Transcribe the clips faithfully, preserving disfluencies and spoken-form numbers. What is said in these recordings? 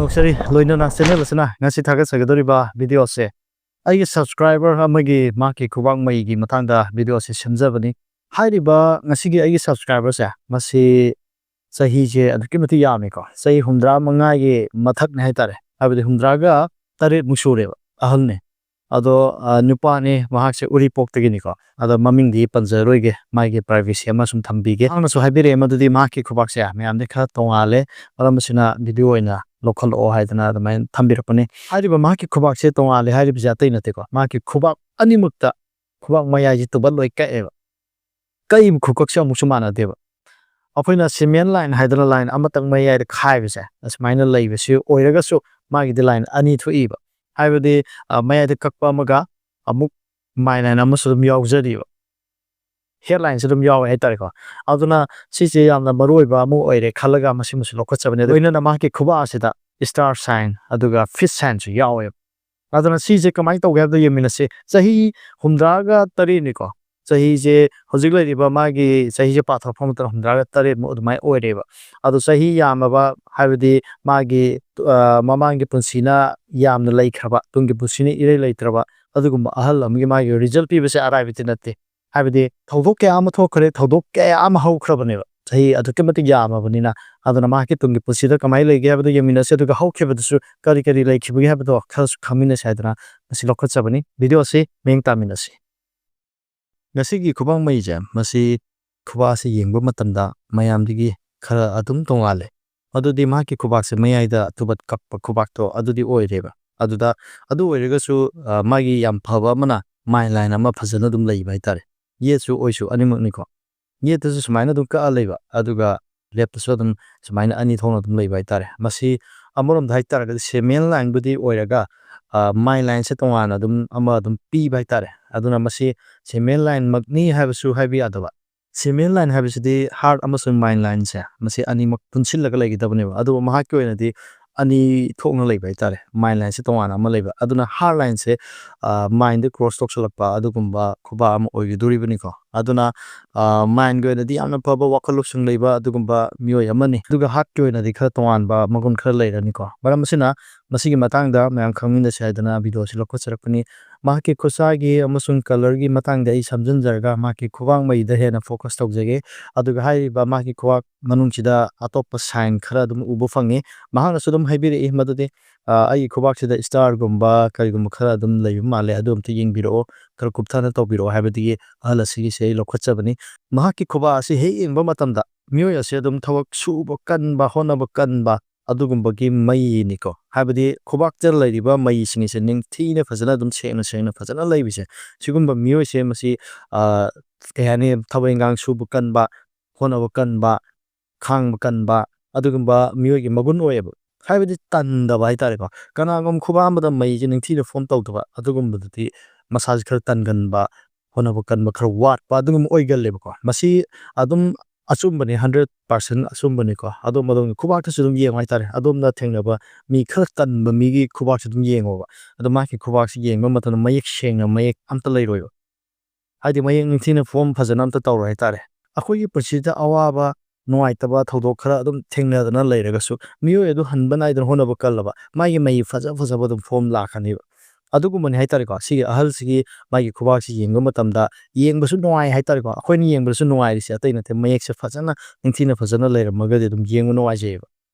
ꯇꯧꯖꯔꯤ꯫ ꯂꯣꯏꯅꯅ ꯆꯦꯅꯦꯜ ꯑꯁꯤꯅ ꯉꯁꯤ ꯊꯥꯒꯠꯆꯒꯗꯧꯔꯤꯕ ꯚꯤꯗꯤꯑꯣꯁꯦ ꯑꯩꯒꯤ ꯁꯕꯁꯀ꯭ꯔꯥꯏꯕꯔ ꯑꯃꯒꯤ ꯃꯍꯥꯛꯀꯤ ꯈꯨꯕꯥꯛ ꯃꯩꯒꯤ ꯃꯇꯥꯡꯗ ꯚꯤꯗꯤꯑꯣꯁꯦ ꯁꯦꯝꯖꯕꯅꯤ꯫ ꯍꯥꯏꯔꯤꯕ ꯉꯁꯤꯒꯤ ꯑꯩꯒꯤ ꯁꯕꯁꯀ꯭ꯔꯥꯏꯕꯔꯁꯦ ꯃꯁꯤ ꯆꯍꯤꯁꯦ ꯑꯗꯨꯛꯀꯤ ꯃꯇꯤꯛ ꯌꯥꯝꯃꯤꯀꯣ꯫ ꯆꯍꯤ ꯍꯨꯝꯗ꯭ꯔꯥ ꯃꯉꯥꯒꯤ ꯃꯊꯛꯅꯦ ꯍꯥꯏꯇꯥꯔꯦ, ꯍꯥꯏꯕꯗꯤ ꯍꯨꯝꯗ꯭ꯔꯥꯒ ꯇꯔꯦꯠꯃꯨꯛ ꯁꯨꯔꯦꯕ, ꯑꯍꯜꯅꯦ꯫ ꯑꯗꯣ ꯑ, ꯅꯨꯄꯥꯅꯦ, ꯃꯍꯥꯛꯁꯦ ꯎꯔꯤꯄꯣꯛꯇꯒꯤꯅꯤꯀꯣ꯫ ꯑꯗꯣ ꯃꯃꯤꯡꯗꯤ ꯄꯟꯖꯔꯣꯏꯒꯦ, ꯃꯥꯒꯤ ꯄ꯭ꯔꯥꯏꯚꯦꯁꯤ ꯑꯃ ꯁꯨꯝ ꯊꯝꯕꯤꯒꯦ꯫ ꯃꯍꯥꯛꯅꯁꯨ ꯍꯥꯏꯕꯤꯔꯛꯑꯦ ꯃꯗꯨꯗꯤ ꯃꯍꯥꯛꯀꯤ ꯈꯨꯕꯥꯛꯁꯦ ꯃꯌꯥꯝꯗꯤ ꯈꯔ ꯇꯣꯡꯉꯥꯜꯂꯦ, ꯃꯔꯝ ꯑꯁꯤꯅ ꯚꯤꯗꯤꯑꯣ ꯑꯣꯏꯅ ꯂꯧꯈꯠꯂꯛꯑꯣ ꯍꯥꯏꯗꯅ ꯑꯗꯨꯃꯥꯏꯅ ꯊꯝꯕꯤꯔꯛꯄꯅꯦ꯫ ꯍꯥꯏꯔꯤꯕ ꯃꯍꯥꯛꯀꯤ ꯈꯨꯕꯥꯛꯁꯦ ꯇꯣꯡꯉꯥꯜꯂꯦ ꯍꯥꯏꯔꯤꯕꯁꯦ ꯑꯇꯩ ꯅꯠꯇꯦꯀꯣ, ꯃꯍꯥꯛꯀꯤ ꯈꯨꯕꯥꯛ ꯑꯅꯤꯃꯛꯇ ꯈꯨꯕꯥꯛ ꯃꯌꯥꯏꯁꯦ ꯇꯨꯕꯠ ꯂꯣꯏ ꯀꯛꯑꯦꯕ꯫ ꯀꯛꯏꯕ ꯈꯨꯀꯛꯁꯦ ꯑꯃꯨꯛꯁꯨ ꯃꯥꯟꯅꯗꯦꯕ꯫ ꯑꯩꯈꯣꯏꯅ ꯁꯤꯃꯦꯟ ꯂꯥꯏꯟ ꯍꯥꯏꯗꯅ ꯂꯥꯏꯟ ꯑꯃꯇꯪ ꯃꯌꯥꯏꯗ ꯈꯥꯏꯕꯁꯦ ꯑꯁꯨꯃꯥꯏꯅ ꯂꯩꯕꯁꯤ ꯑꯣꯏꯔꯒꯁꯨ ꯃꯥꯒꯤꯗꯤ ꯂꯥꯏꯟ ꯑꯅꯤ ꯊꯣꯛꯏꯕ꯫ ꯍꯥꯏꯕꯗꯤ ꯑ, ꯃꯌꯥꯏꯗ ꯀꯛꯄ ꯑꯃꯒ ꯑꯃꯨꯛ ꯃꯥꯏ ꯂꯥꯏꯟ ꯑꯃꯁꯨ ꯑꯗꯨꯝ ꯌꯥꯎꯖꯔꯤꯕ꯫ ꯍꯦꯠ ꯂꯥꯏꯟꯁꯨ ꯑꯗꯨꯝ ꯌꯥꯎꯋꯦ ꯍꯥꯏꯇꯥꯔꯦꯀꯣ꯫ ꯑꯗꯨꯅ ꯁꯤꯁꯦ ꯌꯥꯝꯅ ꯃꯔꯨ ꯑꯣꯏꯕ ꯑꯃ ꯑꯣꯏꯔꯦ ꯈꯜꯂꯒ ꯃꯁꯤꯃꯁꯨ ꯂꯧꯈꯠꯆꯕꯅꯦ꯫ ꯑꯗꯨ ꯂꯣꯏꯅꯅ ꯃꯍꯥꯛꯀꯤ ꯈꯨꯕꯥꯛ ꯑꯁꯤꯗ ꯏꯁꯇꯥꯔ ꯁꯥꯏꯟ ꯑꯗꯨꯒ ꯐꯤꯁ ꯁꯥꯏꯟꯁꯨ ꯌꯥꯎꯋꯦꯕ꯫ ꯑꯗꯨꯅ ꯁꯤꯁꯦ ꯀꯃꯥꯏꯅ ꯇꯧꯒꯦ ꯍꯥꯏꯕꯗ ꯌꯦꯡꯃꯤꯟꯅꯁꯤ꯫ ꯆꯍꯤ ꯍꯨꯝꯗ꯭ꯔꯥꯒ ꯇꯔꯦꯠꯅꯤꯀꯣ꯫ ꯆꯍꯤꯁꯦ ꯍꯧꯖꯤꯛ ꯂꯩꯔꯤꯕ ꯃꯥꯒꯤ ꯆꯍꯤꯁꯦ ꯄꯥꯊꯣꯔꯛꯄ ꯃꯇꯝꯗ ꯍꯨꯝꯗ꯭ꯔꯥꯒ ꯇꯔꯦꯠꯃꯨꯛ ꯑꯗꯨꯃꯥꯏꯅ ꯑꯣꯏꯔꯦꯕ꯫ ꯑꯗꯣ ꯆꯍꯤ ꯌꯥꯝꯃꯕ ꯍꯥꯏꯕꯗꯤ ꯃꯥꯒꯤ ꯑ, ꯃꯃꯥꯡꯒꯤ ꯄꯨꯟꯁꯤꯅ ꯌꯥꯝꯅ ꯂꯩꯈ꯭ꯔꯕ, ꯇꯨꯡꯒꯤ ꯄꯨꯟꯁꯤꯅ ꯏꯔꯩ ꯂꯩꯇ꯭ꯔꯕ ꯑꯗꯨꯒꯨꯝꯕ ꯑꯍꯜ ꯑꯃꯒꯤ ꯃꯥꯒꯤ ꯔꯤꯖꯜ ꯄꯤꯕꯁꯦ ꯑꯔꯥꯏꯕꯗꯤ ꯅꯠꯇꯦ꯫ ꯍꯥꯏꯕꯗꯤ ꯊꯧꯗꯣꯛ ꯀꯌꯥ ꯑꯃ ꯊꯣꯛꯈ꯭ꯔꯦ, ꯊꯧꯗꯣꯛ ꯀꯌꯥ ꯑꯃ ꯍꯧꯈ꯭ꯔꯕꯅꯦꯕ, ꯆꯍꯤ ꯑꯗꯨꯛꯀꯤ ꯃꯇꯤꯛ ꯌꯥꯝꯃꯕꯅꯤꯅ꯫ ꯑꯗꯨꯅ ꯃꯍꯥꯛꯀꯤ ꯇꯨꯡꯒꯤ ꯄꯨꯟꯁꯤꯗ ꯀꯃꯥꯏꯅ ꯂꯩꯒꯦ ꯍꯥꯏꯕꯗꯨ ꯌꯦꯡꯃꯤꯟꯅꯁꯤ, ꯑꯗꯨꯒ ꯍꯧꯈꯤꯕꯗꯁꯨ ꯀꯔꯤ ꯀꯔꯤ ꯂꯩꯈꯤꯕꯒꯦ ꯍꯥꯏꯕꯗꯣ ꯈꯔꯁꯨ ꯈꯪꯃꯤꯟꯅꯁꯤ ꯍꯥꯏꯗꯅ ꯉꯁꯤ ꯂꯧꯈꯠꯆꯕꯅꯤ꯫ ꯚꯤꯗꯤꯑꯣ ꯑꯁꯤ ꯃꯤꯠꯌꯦꯡ ꯇꯥꯃꯤꯟꯅꯁꯤ꯫ ꯉꯁꯤꯒꯤ ꯈꯨꯕꯥꯛ ꯃꯩꯁꯦ ꯃꯁꯤ ꯈꯨꯕꯥꯛ ꯑꯁꯤ ꯌꯦꯡꯕ ꯃꯇꯝꯗ ꯃꯌꯥꯝꯗꯒꯤ ꯈꯔ ꯑꯗꯨꯝ ꯇꯣꯡꯉꯥꯜꯂꯦ꯫ ꯃꯗꯨꯗꯤ ꯃꯍꯥꯛꯀꯤ ꯈꯨꯕꯥꯛꯁꯦ ꯃꯌꯥꯏꯗ ꯇꯨꯕꯠ ꯀꯛꯄ ꯈꯨꯕꯥꯛꯇꯣ ꯑꯗꯨꯗꯤ ꯑꯣꯏꯔꯦꯕ꯫ ꯑꯗꯨꯗ, ꯑꯗꯨ ꯑꯣꯏꯔꯒꯁꯨ, ꯑ, ꯃꯥꯒꯤ ꯌꯥꯝ ꯐꯕ ꯑꯃꯅ ꯃꯥꯏ ꯂꯥꯏꯟ ꯑꯃ ꯐꯖꯅ ꯑꯗꯨꯝ ꯂꯩꯕ ꯍꯥꯏꯇꯥꯔꯦ꯫ ꯌꯦꯠꯁꯨ ꯑꯣꯏꯁꯨ ꯑꯅꯤꯃꯛꯅꯤꯀꯣ꯫ ꯌꯦꯠꯇꯁꯨ ꯁꯨꯃꯥꯏꯅ ꯑꯗꯨꯝ ꯀꯛꯑ ꯂꯩꯕ, ꯑꯗꯨꯒ ꯂꯦꯞꯇꯁꯨ ꯑꯗꯨꯝ ꯁꯨꯃꯥꯏꯅ ꯑꯅꯤ ꯊꯣꯛꯅ ꯑꯗꯨꯝ ꯂꯩꯕ ꯍꯥꯏꯇꯥꯔꯦ꯫ ꯃꯁꯤ ꯑꯃꯔꯣꯝꯗ ꯍꯥꯏꯇꯥꯔꯒꯗꯤ ꯁꯦꯃꯦꯟ ꯂꯥꯏꯟꯕꯨꯗꯤ ꯑꯣꯏꯔꯒ, ꯑ, ꯃꯥꯏ ꯂꯥꯏꯟꯁꯦ ꯇꯣꯉꯥꯟꯅ ꯑꯗꯨꯝ ꯑꯃ ꯑꯗꯨꯝ ꯄꯤꯕ ꯍꯥꯏꯇꯥꯔꯦ꯫ ꯑꯗꯨꯅ ꯃꯁꯤ ꯁꯦꯃꯦꯟ ꯂꯥꯏꯟꯃꯛꯅꯤ ꯍꯥꯏꯕꯁꯨ ꯍꯥꯏꯕ ꯌꯥꯗꯕ꯫ ꯁꯦꯃꯦꯟ ꯂꯥꯏꯟ ꯍꯥꯏꯕꯁꯤꯗꯤ ꯍꯥꯔꯠ ꯑꯃꯁꯨꯡ ꯃꯥꯏꯟ ꯂꯥꯏꯟꯁꯦ ꯃꯁꯤ ꯑꯅꯤꯃꯛ ꯄꯨꯟꯁꯤꯜꯂꯒ ꯂꯩꯒꯗꯕꯅꯦꯕ꯫ ꯑꯗꯨꯕꯨ ꯃꯍꯥꯛꯀꯤ ꯑꯣꯏꯅꯗꯤ ꯑꯅꯤ ꯊꯣꯛꯅ ꯂꯩꯕ ꯍꯥꯏꯇꯥꯔꯦ꯫ Mind lineꯁꯦ ꯇꯣꯉꯥꯟꯅ ꯑꯃ ꯂꯩꯕ, ꯑꯗꯨꯅ heart lineꯁꯦ, ꯑ, mindꯗ cross ꯇꯧꯁꯜꯂꯛꯄ ꯑꯗꯨꯒꯨꯝꯕ ꯈꯨꯕꯥꯛ ꯑꯃ ꯑꯣꯏꯒꯗꯣꯔꯤꯕꯅꯤꯀꯣ꯫ ꯑꯗꯨꯅ, ꯑ, mindꯒꯤ ꯑꯣꯏꯅꯗꯤ ꯌꯥꯝꯅ ꯐꯕ ꯋꯥꯈꯜ ꯂꯧꯁꯤꯡ ꯂꯩꯕ ꯑꯗꯨꯒꯨꯝꯕ ꯃꯤꯑꯣꯏ ꯑꯃꯅꯤ꯫ ꯑꯗꯨꯒ heartꯀꯤ ꯑꯣꯏꯅꯗꯤ ꯈꯔ ꯇꯣꯉꯥꯟꯕ ꯃꯒꯨꯟ ꯈꯔ ꯂꯩꯔꯅꯤꯀꯣ꯫ ꯃꯔꯝ ꯑꯁꯤꯅ ꯃꯁꯤꯒꯤ ꯃꯇꯥꯡꯗ ꯃꯌꯥꯝ ꯈꯪꯃꯤꯟꯅꯁꯤ ꯍꯥꯏꯗꯅ videoꯁꯤ ꯂꯧꯈꯠꯆꯔꯛꯄꯅꯤ꯫ ꯃꯍꯥꯛꯀꯤ ꯈꯨꯠꯁꯥꯒꯤ ꯑꯃꯁꯨꯡ colourꯒꯤ ꯃꯇꯥꯡꯗ ꯑꯩ ꯁꯝꯖꯤꯟꯖꯔꯒ ꯃꯍꯥꯛꯀꯤ ꯈꯨꯕꯥꯛ ꯃꯩꯗ ꯍꯦꯟꯅ focus ꯇꯧꯖꯒꯦ꯫ ꯑꯗꯨꯒ ꯍꯥꯏꯔꯤꯕ ꯃꯍꯥꯛꯀꯤ ꯈꯨꯕꯥꯛ ꯃꯅꯨꯡꯁꯤꯗ ꯑꯇꯣꯞꯄ sign ꯈꯔ ꯑꯗꯨꯝ ꯎꯕ ꯐꯪꯉꯤ꯫ ꯃꯍꯥꯛꯅꯁꯨ ꯑꯗꯨꯝ ꯍꯥꯏꯕꯤꯔꯛꯏ ꯃꯗꯨꯗꯤ, "ꯑ, ꯑꯩꯒꯤ ꯈꯨꯕꯥꯛꯁꯤꯗ starꯒꯨꯝꯕ ꯀꯔꯤꯒꯨꯝꯕ ꯈꯔ ꯑꯗꯨꯝ ꯂꯩꯕ ꯃꯥꯜꯂꯦ, ꯑꯗꯨ ꯑꯝꯇ ꯌꯦꯡꯕꯤꯔꯛꯑꯣ, ꯈꯔ ꯀꯨꯞꯊꯅ ꯇꯧꯕꯤꯔꯛꯑꯣ" ꯍꯥꯏꯕꯗꯒꯤ ꯑꯍꯜ ꯑꯁꯤꯒꯤꯁꯦ ꯑꯩ ꯂꯧꯈꯠꯆꯕꯅꯤ꯫ ꯃꯍꯥꯛꯀꯤ ꯈꯨꯕꯥꯛ ꯑꯁꯤ ꯍꯦꯛ ꯌꯦꯡꯕ ꯃꯇꯝꯗ ꯃꯤꯑꯣꯏ ꯑꯁꯤ ꯑꯗꯨꯝ ꯊꯕꯛ ꯁꯨꯕ ꯀꯟꯕ, ꯍꯣꯠꯅꯕ ꯀꯟꯕ ꯑꯗꯨꯒꯨꯝꯕꯒꯤ ꯃꯩꯅꯤꯀꯣ꯫ ꯍꯥꯏꯕꯗꯤ ꯈꯨꯕꯥꯛꯇ ꯂꯩꯔꯤꯕ ꯃꯩꯁꯤꯡ ꯑꯁꯦ ꯅꯤꯡꯊꯤꯅ ꯐꯖꯅ ꯑꯗꯨꯝ ꯁꯦꯡꯅ ꯁꯦꯡꯅ ꯐꯖꯅ ꯂꯩꯕꯁꯦ, ꯁꯤꯒꯨꯝꯕ ꯃꯤꯑꯣꯏꯁꯦ ꯃꯁꯤ, ꯑ, ꯀꯩ ꯍꯥꯏꯅꯤ, ꯊꯕꯛ ꯏꯟꯈꯥꯡ ꯁꯨꯕ ꯀꯟꯕ, ꯍꯣꯠꯅꯕ ꯀꯟꯕ, ꯈꯥꯡꯕ ꯀꯟꯕ ꯑꯗꯨꯒꯨꯝꯕ ꯃꯤꯑꯣꯏꯒꯤ ꯃꯒꯨꯟ ꯑꯣꯏꯌꯦꯕ꯫ ꯍꯥꯏꯕꯗꯤ ꯇꯟꯗꯕ ꯍꯥꯏꯇꯥꯔꯦꯀꯣ꯫ ꯀꯅꯥꯒꯨꯝꯕ ꯈꯨꯕꯥꯛ ꯑꯃꯗ ꯃꯩꯁꯦ ꯅꯤꯡꯊꯤꯅ form ꯇꯧꯗꯕ ꯑꯗꯨꯒꯨꯝꯕꯗꯨꯗꯤ ꯃꯁꯥꯁꯦ ꯈꯔ ꯇꯟꯒꯟꯕ, ꯍꯣꯠꯅꯕ ꯀꯟꯕ ꯈꯔ ꯋꯥꯠꯄ ꯑꯗꯨꯒꯨꯝꯕ ꯑꯣꯏꯒꯜꯂꯦꯕꯀꯣ꯫ ꯃꯁꯤ ꯑꯗꯨꯝ ꯑꯆꯨꯝꯕꯅꯤ, hundred percent ꯑꯆꯨꯝꯕꯅꯤꯀꯣ꯫ ꯑꯗꯣꯝ ꯑꯗꯣꯝꯒꯤ ꯈꯨꯕꯥꯛꯇꯁꯨ ꯑꯗꯨꯝ ꯌꯦꯡꯉꯨ ꯍꯥꯏꯇꯥꯔꯦ꯫ ꯑꯗꯣꯝꯅ ꯊꯦꯡꯅꯕ ꯃꯤ ꯈꯔ ꯇꯟꯕ ꯃꯤꯒꯤ ꯈꯨꯕꯥꯛꯁꯨ ꯑꯗꯨꯝ ꯌꯦꯡꯉꯣꯕ꯫ ꯑꯗꯣ ꯃꯥꯒꯤ ꯈꯨꯕꯥꯛꯁꯤ ꯌꯦꯡꯕ ꯃꯇꯝꯗ ꯃꯌꯦꯛ ꯁꯦꯡꯅ ꯃꯌꯦꯛ ꯑꯝꯇ ꯂꯩꯔꯣꯏꯕ꯫ ꯍꯥꯏꯗꯤ ꯃꯌꯦꯛ ꯅꯤꯡꯊꯤꯅ form ꯐꯖꯅ ꯑꯝꯇ ꯇꯧꯔꯣꯏ ꯍꯥꯏꯇꯥꯔꯦ꯫ ꯑꯩꯈꯣꯏꯒꯤ ꯄꯨꯟꯁꯤꯗ ꯑꯋꯥꯕ, ꯅꯨꯡꯉꯥꯏꯇꯕ ꯊꯧꯗꯣꯛ ꯈꯔ ꯑꯗꯨꯝ ꯊꯦꯡꯅꯗꯅ ꯂꯩꯔꯒꯁꯨ ꯃꯤꯑꯣꯏ ꯑꯗꯨ ꯍꯟꯕ ꯅꯥꯏꯗꯅ ꯍꯣꯠꯅꯕ ꯀꯜꯂꯕ ꯃꯥꯒꯤ ꯃꯩ ꯐꯖ ꯐꯖꯕ ꯑꯗꯨꯝ form ꯂꯥꯛꯀꯅꯦꯕ꯫ ꯑꯗꯨꯒꯨꯝꯕꯅꯤ ꯍꯥꯏꯇꯥꯔꯦꯀꯣ꯫ ꯁꯤꯒꯤ ꯑꯍꯜꯁꯤꯒꯤ ꯃꯥꯒꯤ ꯈꯨꯕꯥꯛꯁꯤ ꯌꯦꯡꯕ ꯃꯇꯝꯗ ꯌꯦꯡꯕꯁꯨ ꯅꯨꯡꯉꯥꯏ ꯍꯥꯏꯇꯥꯔꯦꯀꯣ꯫ ꯑꯩꯈꯣꯏꯅ ꯌꯦꯡꯕꯗꯁꯨ ꯅꯨꯡꯉꯥꯏꯔꯤꯁꯦ ꯑꯇꯩ ꯅꯠꯇꯦ, ꯃꯌꯦꯛꯁꯦ ꯐꯖꯅ ꯅꯤꯡꯊꯤꯅ ꯐꯖꯅ ꯂꯩꯔꯝꯃꯒꯗꯤ ꯑꯗꯨꯝ ꯌꯦꯡꯕ ꯅꯨꯡꯉꯥꯏꯖꯩꯑꯕ꯫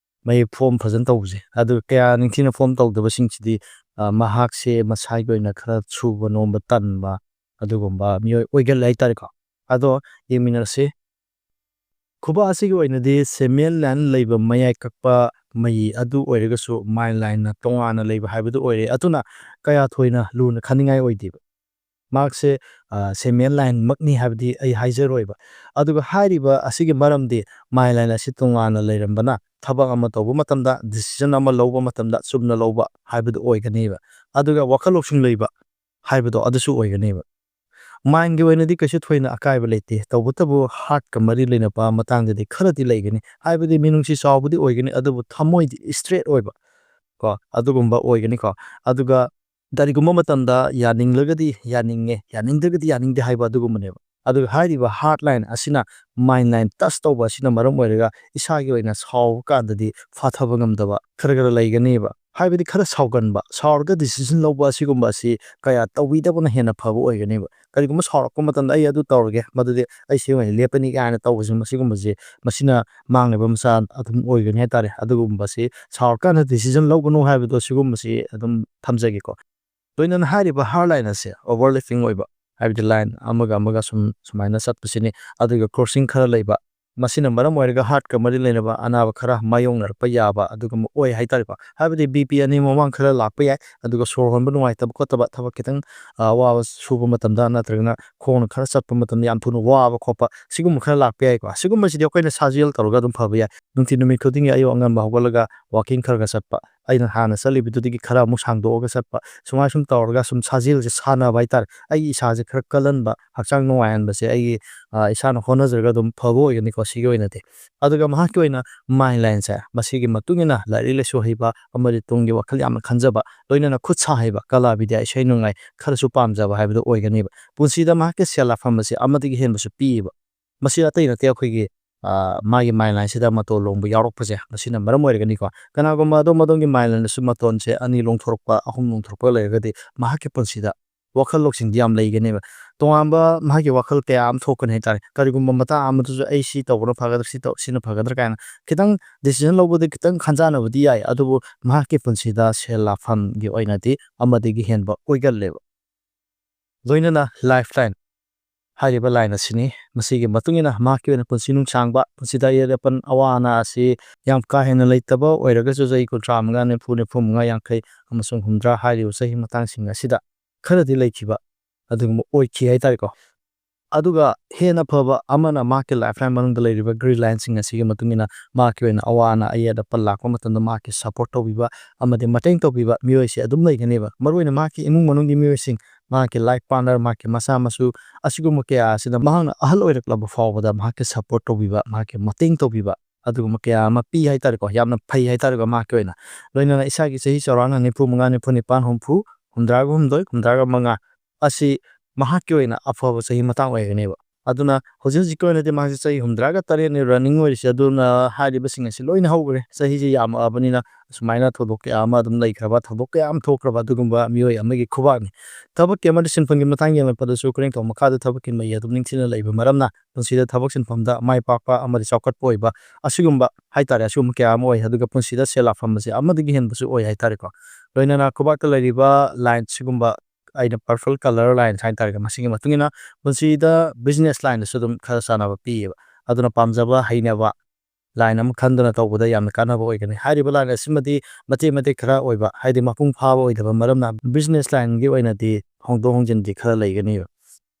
ꯃꯌꯦꯛ form ꯐꯖꯅ ꯇꯧꯕꯁꯦ꯫ ꯑꯗꯨ ꯀꯌꯥ ꯅꯤꯡꯊꯤꯅ form ꯇꯧꯗꯕꯁꯤꯡꯁꯤꯗꯤ, ꯑ, ꯃꯍꯥꯛꯁꯦ ꯃꯁꯥꯒꯤ ꯑꯣꯏꯅ ꯈꯔ ꯁꯨꯕ ꯅꯣꯝꯕ ꯇꯟꯕ ꯑꯗꯨꯒꯨꯝꯕ ꯃꯤꯑꯣꯏ ꯑꯣꯏꯒꯜꯂꯦ ꯍꯥꯏꯇꯥꯔꯦꯀꯣ꯫ ꯑꯗꯣ ꯌꯦꯡꯃꯤꯟꯅꯔꯁꯤ꯫ ꯈꯨꯕꯥꯛ ꯑꯁꯤꯒꯤ ꯑꯣꯏꯅꯗꯤ seminal line ꯂꯩꯕ ꯃꯌꯥꯏ ꯀꯛꯄ ꯃꯩ ꯑꯗꯨ ꯑꯣꯏꯔꯒꯁꯨ mind lineꯅ ꯇꯣꯉꯥꯟꯅ ꯂꯩꯕ ꯍꯥꯏꯕꯗꯨ ꯑꯣꯏꯔꯦ꯫ ꯑꯗꯨꯅ ꯀꯌꯥ ꯊꯣꯏꯅ ꯂꯨꯅ ꯈꯟꯅꯤꯡꯉꯥꯏ ꯑꯣꯏꯗꯦꯕ꯫ ꯃꯍꯥꯛꯁꯦ, ꯑ, seminal lineꯃꯛꯅꯤ ꯍꯥꯏꯕꯗꯤ ꯑꯩ ꯍꯥꯏꯖꯔꯣꯏꯕ꯫ ꯑꯗꯨꯒ ꯍꯥꯏꯔꯤꯕ ꯑꯁꯤꯒꯤ ꯃꯔꯝꯗꯤ mind line ꯑꯁꯤ ꯇꯣꯉꯥꯟꯅ ꯂꯩꯔꯝꯕꯅ ꯊꯕꯛ ꯑꯃ ꯇꯧꯕ ꯃꯇꯝꯗ, decision ꯑꯃ ꯂꯧꯕ ꯃꯇꯝꯗ ꯆꯨꯝꯅ ꯂꯧꯕ ꯍꯥꯏꯕꯗꯨ ꯑꯣꯏꯒꯅꯦꯕ꯫ ꯑꯗꯨꯒ ꯋꯥꯈꯜ ꯂꯧꯁꯤꯡ ꯂꯩꯕ ꯍꯥꯏꯕꯗꯣ ꯑꯗꯨꯁꯨ ꯑꯣꯏꯒꯅꯦꯕ꯫ Mindꯒꯤ ꯑꯣꯏꯅꯗꯤ ꯀꯩꯁꯨ ꯊꯣꯏꯅ ꯑꯀꯥꯏꯕ ꯂꯩꯇꯦ, ꯇꯧꯕꯇꯕꯨ heartꯀ ꯃꯔꯤ ꯂꯩꯅꯕ ꯃꯇꯥꯡꯗꯗꯤ ꯈꯔꯗꯤ ꯂꯩꯒꯅꯤ꯫ ꯍꯥꯏꯕꯗꯤ ꯃꯤꯅꯨꯡꯁꯤ ꯆꯥꯎꯕꯗꯤ ꯑꯣꯏꯒꯅꯤ, ꯑꯗꯨꯕꯨ ꯊꯃꯣꯏꯗꯤ straight ꯑꯣꯏꯕ ꯀꯣ, ꯑꯗꯨꯒꯨꯝꯕ ꯑꯣꯏꯒꯅꯤꯀꯣ꯫ ꯑꯗꯨꯒ ꯀꯔꯤꯒꯨꯝꯕ ꯃꯇꯝꯗ ꯌꯥꯅꯤꯡꯂꯒꯗꯤ ꯌꯥꯅꯤꯡꯉꯦ, ꯌꯥꯅꯤꯡꯗ꯭ꯔꯒꯗꯤ ꯌꯥꯅꯤꯡꯗꯦ ꯍꯥꯏꯕ ꯑꯗꯨꯒꯨꯝꯕꯅꯦꯕ꯫ ꯑꯗꯨꯒ ꯍꯥꯏꯔꯤꯕ heart line ꯑꯁꯤꯅ mind line touch ꯇꯧꯕ ꯑꯁꯤꯅ ꯃꯔꯝ ꯑꯣꯏꯔꯒ ꯏꯁꯥꯒꯤ ꯑꯣꯏꯅ ꯁꯥꯎꯕ ꯀꯥꯟꯗꯗꯤ ꯐꯥꯊꯕ ꯉꯝꯗꯕ ꯈꯔ ꯈꯔ ꯂꯩꯒꯅꯦꯕ꯫ ꯍꯥꯏꯕꯗꯤ ꯈꯔ ꯁꯥꯎꯒꯟꯕ, ꯁꯥꯎꯔꯒ decision ꯂꯧꯕ ꯑꯁꯤꯒꯨꯝꯕ ꯑꯁꯤ ꯀꯌꯥ ꯇꯧꯕꯤꯗꯕꯅ ꯍꯦꯟꯅ ꯐꯕ ꯑꯣꯏꯒꯅꯦꯕ꯫ ꯀꯔꯤꯒꯨꯝꯕ ꯁꯥꯎꯔꯛꯄ ꯃꯇꯝꯗ "ꯑꯩ ꯑꯗꯨ ꯇꯧꯔꯒꯦ, ꯃꯗꯨꯗꯤ ꯑꯩ ꯁꯤ ꯑꯣꯏꯅ ꯂꯦꯞꯄꯅꯤ" ꯀꯥꯏꯅ ꯇꯧꯕꯁꯤ, ꯃꯁꯤꯒꯨꯝꯕꯁꯤ, ꯃꯁꯤꯅ ꯃꯥꯡꯂꯤꯕ ꯃꯆꯥ ꯑꯗꯨꯝ ꯑꯣꯏꯒꯅꯤ ꯍꯥꯏꯇꯥꯔꯦ꯫ ꯑꯗꯨꯒꯨꯝꯕꯁꯤ ꯁꯥꯎꯔꯀꯥꯟꯗ decision ꯂꯧꯒꯅꯨ ꯍꯥꯏꯕꯗꯣ ꯁꯤꯒꯨꯝꯕꯁꯤ ꯑꯗꯨꯝ ꯊꯝꯖꯒꯦꯀꯣ꯫ ꯂꯣꯏꯅꯅ ꯍꯥꯏꯔꯤꯕ heart line ꯑꯁꯦ overlapping ꯑꯣꯏꯕ, ꯍꯥꯏꯕꯗꯤ line ꯑꯃꯒ ꯑꯃꯒ ꯁꯨꯝ ꯁꯨꯃꯥꯏꯅ ꯆꯠꯄꯁꯤꯅꯤ꯫ ꯑꯗꯨꯒ crossing ꯈꯔ ꯂꯩꯕ, ꯃꯁꯤꯅ ꯃꯔꯝ ꯑꯣꯏꯔꯒ heartꯀ ꯃꯔꯤ ꯂꯩꯅꯕ ꯑꯅꯥꯕ ꯈꯔ ꯃꯥꯌꯣꯛꯅꯔꯛꯄ ꯌꯥꯕ ꯑꯗꯨꯒꯨꯝꯕ ꯑꯣꯏ ꯍꯥꯏꯇꯥꯔꯦꯀꯣ꯫ ꯍꯥꯏꯕꯗꯤ BP ꯑꯅꯤ ꯃꯃꯥꯡ ꯈꯔ ꯂꯥꯛꯄ ꯌꯥꯏ, ꯑꯗꯨꯒ ꯁꯣꯔ ꯍꯣꯟꯕ ꯅꯨꯡꯉꯥꯏꯇꯕ ꯈꯣꯠꯇꯕ, ꯊꯕꯛ ꯈꯤꯇꯪ, ꯑ, ꯑꯋꯥꯕ ꯁꯨꯕ ꯃꯇꯝꯗ ꯅꯠꯇ꯭ꯔꯒꯅ ꯈꯣꯡꯅ ꯈꯔ ꯆꯠꯄ ꯃꯇꯝꯗ ꯌꯥꯝ ꯊꯨꯅ ꯋꯥꯕ ꯈꯣꯠꯄ, ꯁꯤꯒꯨꯝꯕ ꯈꯔ ꯂꯥꯛꯄ ꯌꯥꯏꯀꯣ꯫ ꯁꯤꯒꯨꯝꯕꯁꯤꯗꯤ ꯑꯩꯈꯣꯏꯅ ꯁꯥꯖꯦꯜ ꯇꯧꯔꯒ ꯑꯗꯨꯝ ꯐꯕ ꯌꯥꯏ꯫ ꯅꯨꯡꯊꯤꯜ ꯅꯨꯃꯤꯠ ꯈꯨꯗꯤꯡꯒꯤ ꯑꯌꯨꯛ ꯑꯉꯟꯕ ꯍꯧꯒꯠꯂꯒ walking ꯈꯔ ꯈꯔ ꯆꯠꯄ, ꯑꯩꯅ ꯍꯥꯟꯅ ꯆꯠꯂꯤꯕꯗꯨꯗꯒꯤ ꯈꯔ ꯑꯃꯨꯛ ꯁꯥꯡꯗꯣꯛꯑꯒ ꯆꯠꯄ, ꯁꯨꯃꯥꯏꯅ ꯁꯨꯝ ꯇꯧꯔꯒ ꯁꯨꯝ ꯁꯥꯖꯦꯜꯁꯦ ꯁꯥꯟꯅꯕ ꯍꯥꯏꯇꯥꯔꯦ꯫ ꯑꯩꯒꯤ ꯏꯁꯥꯁꯦ ꯈꯔ ꯀꯜꯍꯟꯕ, ꯍꯛꯆꯥꯡ ꯅꯨꯡꯉꯥꯏꯍꯟꯕꯁꯦ ꯑꯩꯒꯤ, ꯑ, ꯏꯁꯥꯅ ꯍꯣꯠꯅꯖꯔꯒ ꯑꯗꯨꯝ ꯐꯕ ꯑꯣꯏꯒꯅꯤꯀꯣ ꯁꯤꯒꯤ ꯑꯣꯏꯅꯗꯤ꯫ ꯑꯗꯨꯒ ꯃꯍꯥꯛꯀꯤ ꯑꯣꯏꯅ mind lineꯁꯦ, ꯃꯁꯤꯒꯤ ꯃꯇꯨꯡ ꯏꯟꯅ ꯂꯥꯏꯔꯤꯛ ꯂꯥꯏꯁꯨ ꯍꯩꯕ ꯑꯃꯗꯤ ꯇꯨꯡꯒꯤ ꯋꯥꯈꯜ ꯌꯥꯝꯅ ꯈꯟꯖꯕ, ꯂꯣꯏꯅꯅ ꯈꯨꯠ ꯁꯥ ꯍꯩꯕ, ꯀꯂꯥ ꯕꯤꯗ꯭ꯌꯥ, ꯏꯁꯩ ꯅꯣꯡꯃꯥꯏ ꯈꯔꯁꯨ ꯄꯥꯝꯖꯕ ꯍꯥꯏꯕꯗꯨ ꯑꯣꯏꯒꯅꯦꯕ꯫ ꯄꯨꯟꯁꯤꯗ ꯃꯍꯥꯛꯀꯤ ꯁꯦꯜ ꯂꯥꯛꯐꯝ ꯑꯁꯤ ꯑꯃꯗꯒꯤ ꯍꯦꯟꯕꯁꯨ ꯄꯤꯌꯦꯕ꯫ ꯃꯁꯤ ꯑꯇꯩ ꯅꯠꯇꯦ, ꯑꯩꯈꯣꯏꯒꯤ, ꯑ, ꯃꯥꯒꯤ mind lineꯁꯤꯗ ꯃꯇꯣꯟ ꯂꯣꯡꯕ ꯌꯥꯎꯔꯛꯄꯁꯦ, ꯃꯁꯤꯅ ꯃꯔꯝ ꯑꯣꯏꯔꯒꯅꯤꯀꯣ꯫ ꯀꯅꯥꯒꯨꯝꯕ ꯑꯗꯣꯝ ꯑꯗꯣꯝꯒꯤ mind lineꯗꯁꯨ ꯃꯇꯣꯟꯁꯦ ꯑꯅꯤ ꯂꯣꯡꯊꯣꯔꯛꯄ, ꯑꯍꯨꯝ ꯂꯣꯡꯊꯣꯔꯛꯄ ꯂꯩꯔꯒꯗꯤ ꯃꯍꯥꯛꯀꯤ ꯄꯨꯟꯁꯤꯗ ꯋꯥꯈꯜ ꯂꯧꯁꯤꯡꯗꯤ ꯌꯥꯝ ꯂꯩꯒꯅꯦꯕ꯫ ꯇꯣꯉꯥꯟꯕ ꯃꯍꯥꯛꯀꯤ ꯋꯥꯈꯜ ꯀꯌꯥ ꯑꯃ ꯊꯣꯛꯀꯅꯤ ꯍꯥꯏꯇꯥꯔꯦ꯫ ꯀꯔꯤꯒꯨꯝꯕ ꯃꯇꯥꯡ ꯑꯃꯗꯁꯨ "ꯑꯩ ꯁꯤ ꯇꯧꯕꯅ ꯐꯒꯗ꯭ꯔꯥ, ꯁꯤ ꯇꯧ-, ꯁꯤꯅ ꯐꯒꯗ꯭ꯔꯥ" ꯀꯥꯏꯅ ꯈꯤꯇꯪ decision ꯂꯧꯕꯗ ꯈꯤꯇꯪ ꯈꯟꯖꯥꯟꯅꯕꯗꯤ ꯌꯥꯏ, ꯑꯗꯨꯕꯨ ꯃꯍꯥꯛꯀꯤ ꯄꯨꯟꯁꯤꯗ ꯁꯦꯜ ꯂꯥꯛꯐꯝꯒꯤ ꯑꯣꯏꯅꯗꯤ ꯑꯃꯗꯒꯤ ꯍꯦꯟꯕ ꯑꯣꯏꯒꯜꯂꯦꯕ꯫ ꯂꯣꯏꯅꯅ lifeline ꯍꯥꯏꯔꯤꯕ line ꯑꯁꯤꯅꯤ꯫ ꯃꯁꯤꯒꯤ ꯃꯇꯨꯡ ꯏꯟꯅ ꯃꯍꯥꯛꯀꯤ ꯑꯣꯏꯅ ꯄꯨꯟꯁꯤ ꯅꯨꯡꯁꯥꯡꯕ, ꯄꯨꯟꯁꯤꯗ ꯑꯌꯦꯠ ꯑꯄꯟ ꯑꯋꯥ ꯑꯅꯥ ꯑꯁꯤ ꯌꯥꯝ ꯀꯥ ꯍꯦꯟꯅ ꯂꯩꯇꯕ ꯑꯣꯏꯔꯒꯁꯨ ꯆꯍꯤ ꯀꯨꯟꯊ꯭ꯔꯥ ꯃꯉꯥ, ꯅꯤꯐꯨ, ꯅꯤꯐꯨ ꯃꯉꯥ, ꯌꯥꯡꯈꯩ ꯑꯃꯁꯨꯡ ꯍꯨꯝꯗ꯭ꯔꯥ ꯍꯥꯏꯔꯤꯕ ꯆꯍꯤ ꯃꯇꯥꯡꯁꯤꯡ ꯑꯁꯤꯗ ꯈꯔꯗꯤ ꯂꯩꯈꯤꯕ ꯑꯗꯨꯒꯨꯝꯕ ꯑꯣꯏꯈꯤ ꯍꯥꯏꯇꯥꯔꯦꯀꯣ꯫ ꯑꯗꯨꯒ ꯍꯦꯟꯅ ꯐꯕ ꯑꯃꯅ ꯃꯍꯥꯛꯀꯤ lifeline ꯃꯅꯨꯡꯗ ꯂꯩꯔꯤꯕ green lineꯁꯤꯡ ꯑꯁꯤꯒꯤ ꯃꯇꯨꯡ ꯏꯟꯅ ꯃꯍꯥꯛꯀꯤ ꯑꯣꯏꯅ ꯑꯋꯥ ꯑꯅꯥ ꯑꯌꯦꯠ ꯑꯄꯟ ꯂꯥꯛꯄ ꯃꯇꯝꯗ ꯃꯍꯥꯛꯀꯤ support ꯇꯧꯕꯤꯕ ꯑꯃꯗꯤ ꯃꯇꯦꯡ ꯇꯧꯕꯤꯕ ꯃꯤꯑꯣꯏꯁꯦ ꯑꯗꯨꯝ ꯂꯩꯒꯅꯦꯕ꯫ ꯃꯔꯨꯑꯣꯏꯅ ꯃꯍꯥꯛꯀꯤ ꯏꯃꯨꯡ ꯃꯅꯨꯡꯒꯤ ꯃꯤꯑꯣꯏꯁꯤꯡ, ꯃꯍꯥꯛꯀꯤ life partner, ꯃꯍꯥꯛꯀꯤ ꯃꯆꯥ ꯃꯁꯨ, ꯑꯁꯤꯒꯨꯝꯕ ꯀꯌꯥ ꯑꯁꯤꯗ ꯃꯍꯥꯛꯅ ꯑꯍꯜ ꯑꯣꯏꯔꯛꯂꯕ ꯐꯥꯎꯕꯗ ꯃꯍꯥꯛꯀꯤ support ꯇꯧꯕꯤꯕ, ꯃꯍꯥꯛꯀꯤ ꯃꯇꯦꯡ ꯇꯧꯕꯤꯕ, ꯑꯗꯨꯒꯨꯝꯕ ꯀꯌꯥ ꯑꯃ ꯄꯤ ꯍꯥꯏꯇꯥꯔꯦꯀꯣ꯫ ꯌꯥꯝꯅ ꯐꯩ ꯍꯥꯏꯇꯥꯔꯦꯀꯣ ꯃꯍꯥꯛꯀꯤ ꯑꯣꯏꯅ꯫ ꯂꯣꯏꯅꯅ ꯏꯁꯥꯒꯤ ꯆꯍꯤ ꯆꯥꯎꯔꯥꯛꯅ ꯅꯤꯐꯨ ꯃꯉꯥ, ꯅꯤꯐꯨ ꯅꯤꯄꯥꯟ, ꯍꯨꯝꯐꯨ, ꯍꯨꯝꯗ꯭ꯔꯥꯒ ꯍꯨꯝꯗꯣꯏ, ꯍꯨꯝꯗ꯭ꯔꯥꯒ ꯃꯉꯥ ꯑꯁꯤ ꯃꯍꯥꯛꯀꯤ ꯑꯣꯏꯅ ꯑꯐꯕ ꯆꯍꯤ ꯃꯇꯥꯡ ꯑꯣꯏꯒꯅꯦꯕ꯫ ꯑꯗꯨꯅ ꯍꯧꯖꯤꯛ ꯍꯧꯖꯤꯛꯀꯤ ꯑꯣꯏꯅꯗꯤ ꯃꯍꯥꯛꯁꯦ ꯆꯍꯤ ꯍꯨꯝꯗ꯭ꯔꯥꯒ ꯇꯔꯦꯠꯅꯤ running ꯑꯣꯏꯔꯤꯁꯦ꯫ ꯑꯗꯨꯅ ꯍꯥꯏꯔꯤꯕꯁꯤꯡ ꯑꯁꯤ ꯂꯣꯏꯅ ꯍꯧꯈ꯭ꯔꯦ꯫ ꯆꯍꯤꯁꯦ ꯌꯥꯝꯃꯛꯑꯕꯅꯤꯅ ꯑꯁꯨꯃꯥꯏꯅ ꯊꯧꯗꯣꯛ ꯀꯌꯥ ꯑꯃ ꯑꯗꯨꯝ ꯂꯩꯈ꯭ꯔꯕ, ꯊꯧꯗꯣꯛ ꯀꯌꯥ ꯑꯃ ꯊꯣꯛꯈ꯭ꯔꯕ ꯑꯗꯨꯒꯨꯝꯕ ꯃꯤꯑꯣꯏ ꯑꯃꯒꯤ ꯈꯨꯕꯥꯛꯅꯤ꯫ ꯊꯕꯛꯀꯤ ꯑꯃꯗꯤ ꯁꯤꯟꯐꯝꯒꯤ ꯃꯇꯥꯡ ꯌꯦꯡꯂꯛꯄꯗꯁꯨ ꯎꯔꯦꯡꯊꯧ ꯃꯈꯥꯗ ꯊꯕꯛꯀꯤ ꯃꯩ ꯑꯗꯨꯝ ꯅꯤꯡꯊꯤꯅ ꯂꯩꯕ ꯃꯔꯝꯅ ꯄꯨꯟꯁꯤꯗ ꯊꯕꯛ ꯁꯤꯟꯐꯝꯗ ꯃꯥꯏ ꯄꯥꯛꯄ ꯑꯃꯗꯤ ꯆꯥꯎꯈꯠꯄ ꯑꯣꯏꯕ ꯑꯁꯤꯒꯨꯝꯕ ꯍꯥꯏꯇꯥꯔꯦ, ꯑꯁꯤꯒꯨꯝꯕ ꯀꯌꯥ ꯑꯃ ꯑꯣꯏ꯫ ꯑꯗꯨꯒ ꯄꯨꯟꯁꯤꯗ ꯁꯦꯜ ꯂꯥꯛꯐꯝ ꯑꯁꯤ ꯑꯃꯗꯒꯤ ꯍꯦꯟꯕꯁꯨ ꯑꯣꯏ ꯍꯥꯏꯇꯥꯔꯦꯀꯣ꯫ ꯂꯣꯏꯅꯅ ꯈꯨꯕꯥꯛꯇ ꯂꯩꯔꯤꯕ line ꯁꯤꯒꯨꯝꯕ ꯑꯩꯅ purple colour line ꯍꯥꯏꯇꯥꯔꯦꯀꯣ, ꯃꯁꯤꯒꯤ ꯃꯇꯨꯡ ꯏꯟꯅ ꯄꯨꯟꯁꯤꯗ business line ꯗꯁꯨ ꯑꯗꯨꯝ ꯈꯔ ꯆꯥꯟꯅꯕ ꯄꯤꯌꯦꯕ꯫ ꯑꯗꯨꯅ ꯄꯥꯝꯖꯕ, ꯍꯩꯅꯕ line ꯑꯃ ꯈꯟꯗꯨꯅ ꯇꯧꯕꯗ ꯌꯥꯝꯅ ꯀꯥꯟꯅꯕ ꯑꯣꯏꯒꯅꯤ꯫ ꯍꯥꯏꯔꯤꯕ line ꯑꯁꯤꯃꯗꯤ ꯃꯇꯦꯛ ꯃꯇꯦꯛ ꯈꯔ ꯑꯣꯏꯕ, ꯍꯥꯏꯗꯤ ꯃꯄꯨꯡ ꯐꯥꯕ ꯑꯣꯏꯗꯕ ꯃꯔꯝꯅ business line ꯒꯤ ꯑꯣꯏꯅꯗꯤ ꯍꯣꯡꯗꯣꯛ ꯍꯣꯡꯖꯤꯟꯗꯤ ꯈꯔ ꯂꯩꯒꯅꯤꯕ꯫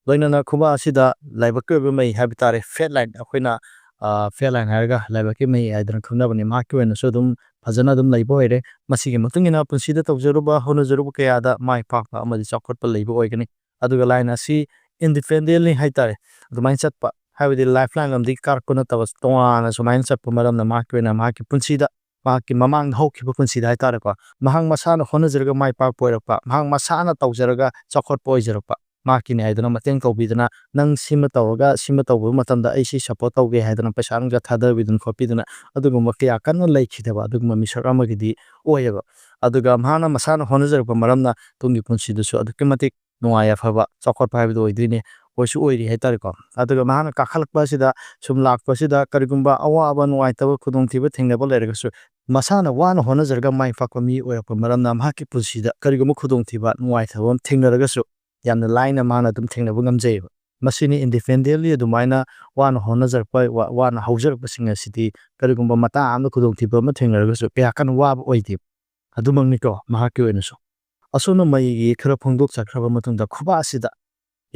ꯂꯣꯏꯅꯅ ꯈꯨꯕꯥꯛ ꯑꯁꯤꯗ ꯂꯥꯏꯕꯛꯀꯤ ꯑꯣꯏꯕ ꯃꯩ ꯍꯥꯏꯕ ꯇꯥꯔꯦ, fate line, ꯑꯩꯈꯣꯏꯅ, ꯑ, fate line ꯍꯥꯏꯔꯒ ꯂꯥꯏꯕꯛꯀꯤ ꯃꯩ ꯍꯥꯏꯗꯅ ꯈꯪꯅꯕꯅꯤ꯫ ꯃꯍꯥꯛꯀꯤ ꯑꯣꯏꯅꯁꯨ ꯑꯗꯨꯝ ꯐꯖꯅ ꯑꯗꯨꯝ ꯂꯩꯕ ꯑꯣꯏꯔꯦ꯫ ꯃꯁꯤꯒꯤ ꯃꯇꯨꯡ ꯏꯟꯅ ꯄꯨꯟꯁꯤꯗ ꯇꯧꯖꯔꯨꯕ, ꯍꯣꯠꯅꯖꯔꯨꯕ ꯀꯌꯥꯗ ꯃꯥꯏ ꯄꯥꯛꯄ ꯑꯃꯗꯤ ꯆꯥꯎꯈꯠꯄ ꯂꯩꯕ ꯑꯣꯏꯒꯅꯤ꯫ ꯑꯗꯨꯒ line ꯑꯁꯤ independently ꯍꯥꯏꯇꯥꯔꯦ, ꯑꯗꯨꯃꯥꯏꯅ ꯆꯠꯄ, ꯍꯥꯏꯕꯗꯤ lifeline ꯑꯃꯗꯒꯤ ꯀꯥꯔꯛꯄ ꯅꯠꯇꯕ ꯇꯣꯉꯥꯟꯅ ꯁꯨꯃꯥꯏꯅ ꯆꯠꯄ ꯃꯔꯝꯅ ꯃꯍꯥꯛꯀꯤ ꯑꯣꯏꯅ ꯃꯍꯥꯛꯀꯤ ꯄꯨꯟꯁꯤꯗ, ꯃꯍꯥꯛꯀꯤ ꯃꯃꯥꯡꯗ ꯍꯧꯈꯤꯕ ꯄꯨꯟꯁꯤꯗ ꯍꯥꯏꯇꯥꯔꯦꯀꯣ, ꯃꯍꯥꯛ ꯃꯁꯥꯅ ꯍꯣꯠꯅꯖꯔꯒ ꯃꯥꯏ ꯄꯥꯛꯄ ꯑꯣꯏꯔꯛꯄ, ꯃꯍꯥꯛ ꯃꯁꯥꯅ ꯇꯧꯖꯔꯒ ꯆꯥꯎꯈꯠꯄ ꯑꯣꯏꯖꯔꯛꯄ, ꯃꯍꯥꯛꯀꯤꯅꯤ ꯍꯥꯏꯗꯨꯅ ꯃꯇꯦꯡ ꯇꯧꯕꯤꯗꯨꯅ, "ꯅꯪ ꯁꯤꯃ ꯇꯧꯔꯒ, ꯁꯤꯃ ꯇꯧꯕ ꯃꯇꯝꯗ ꯑꯩ ꯁꯤ support ꯇꯧꯒꯦ" ꯍꯥꯏꯗꯅ ꯄꯩꯁꯥ ꯅꯨꯡꯁꯥ ꯊꯥꯗꯕꯤꯗꯅ ꯈꯣꯠꯄꯤꯗꯅ ꯑꯗꯨꯒꯨꯝꯕ ꯀꯌꯥ ꯀꯟꯅ ꯂꯩꯈꯤꯗꯕ ꯑꯗꯨꯒꯨꯝꯕ ꯃꯤꯁꯛ ꯑꯃꯒꯤꯗꯤ ꯑꯣꯏꯌꯦꯕ꯫ ꯑꯗꯨꯒ ꯃꯍꯥꯛꯅ ꯃꯁꯥꯅ ꯍꯣꯠꯅꯖꯔꯛꯄ ꯃꯔꯝꯅ ꯇꯨꯡꯒꯤ ꯄꯨꯟꯁꯤꯗꯁꯨ ꯑꯗꯨꯛꯀꯤ ꯃꯇꯤꯛ ꯅꯨꯡꯉꯥꯏ ꯌꯥꯏꯐꯕ ꯆꯥꯎꯈꯠꯄ ꯍꯥꯏꯕꯗꯨ ꯑꯣꯏꯗꯣꯏꯅꯦ, ꯑꯣꯏꯁꯨ ꯑꯣꯏꯔꯤ ꯍꯥꯏꯇꯥꯔꯦꯀꯣ꯫ ꯑꯗꯨꯒ ꯃꯍꯥꯛꯅ ꯀꯥꯈꯠꯂꯛꯄ ꯑꯁꯤꯗ, ꯁꯨꯝ ꯂꯥꯛꯄ ꯑꯁꯤꯗ ꯀꯔꯤꯒꯨꯝꯕ ꯑꯋꯥꯕ, ꯅꯨꯡꯉꯥꯏꯇꯕ, ꯈꯨꯗꯣꯡꯊꯤꯕ ꯊꯦꯡꯅꯕ ꯂꯩꯔꯒꯁꯨ, ꯃꯁꯥꯅ ꯋꯥꯅ ꯍꯣꯠꯅꯖꯔꯒ ꯃꯥꯏ ꯄꯥꯛꯄ ꯃꯤ ꯑꯣꯏꯔꯛꯄ ꯃꯔꯝꯅ ꯃꯍꯥꯛꯀꯤ ꯄꯨꯟꯁꯤꯗ ꯀꯔꯤꯒꯨꯝꯕ ꯈꯨꯗꯣꯡꯊꯤꯕ, ꯅꯨꯡꯉꯥꯏꯇꯕ ꯑꯃ ꯊꯦꯡꯅꯔꯒꯁꯨ, ꯌꯥꯝꯅ ꯂꯥꯏꯅ ꯃꯥꯅ ꯑꯗꯨꯝ ꯊꯦꯡꯅꯕ ꯉꯝꯖꯩꯌꯦꯕ꯫ ꯃꯁꯤꯅꯤ independently ꯑꯗꯨꯃꯥꯏꯅ ꯋꯥꯅ ꯍꯣꯠꯅꯖꯔꯛꯄ, ꯋꯥ-, ꯋꯥꯅ ꯍꯧꯖꯔꯛꯄꯁꯤꯡ ꯑꯁꯤꯗꯤ ꯀꯔꯤꯒꯨꯝꯕ ꯃꯇꯥꯡ ꯑꯃꯗ ꯈꯨꯗꯣꯡꯊꯤꯕ ꯑꯃ ꯊꯦꯡꯅꯔꯒꯁꯨ ꯀꯌꯥ ꯀꯟꯅ ꯋꯥꯕ ꯑꯣꯏꯗꯦꯕ꯫ ꯑꯗꯨꯃꯛꯅꯤꯀꯣ ꯃꯍꯥꯛꯀꯤ ꯑꯣꯏꯅꯁꯨ꯫ ꯑꯁꯨꯝꯅ ꯃꯩꯒꯤ ꯈꯔ ꯐꯣꯡꯗꯣꯛꯆꯈ꯭ꯔꯕ ꯃꯇꯨꯡꯗ ꯈꯨꯕꯥꯛ ꯑꯁꯤꯗ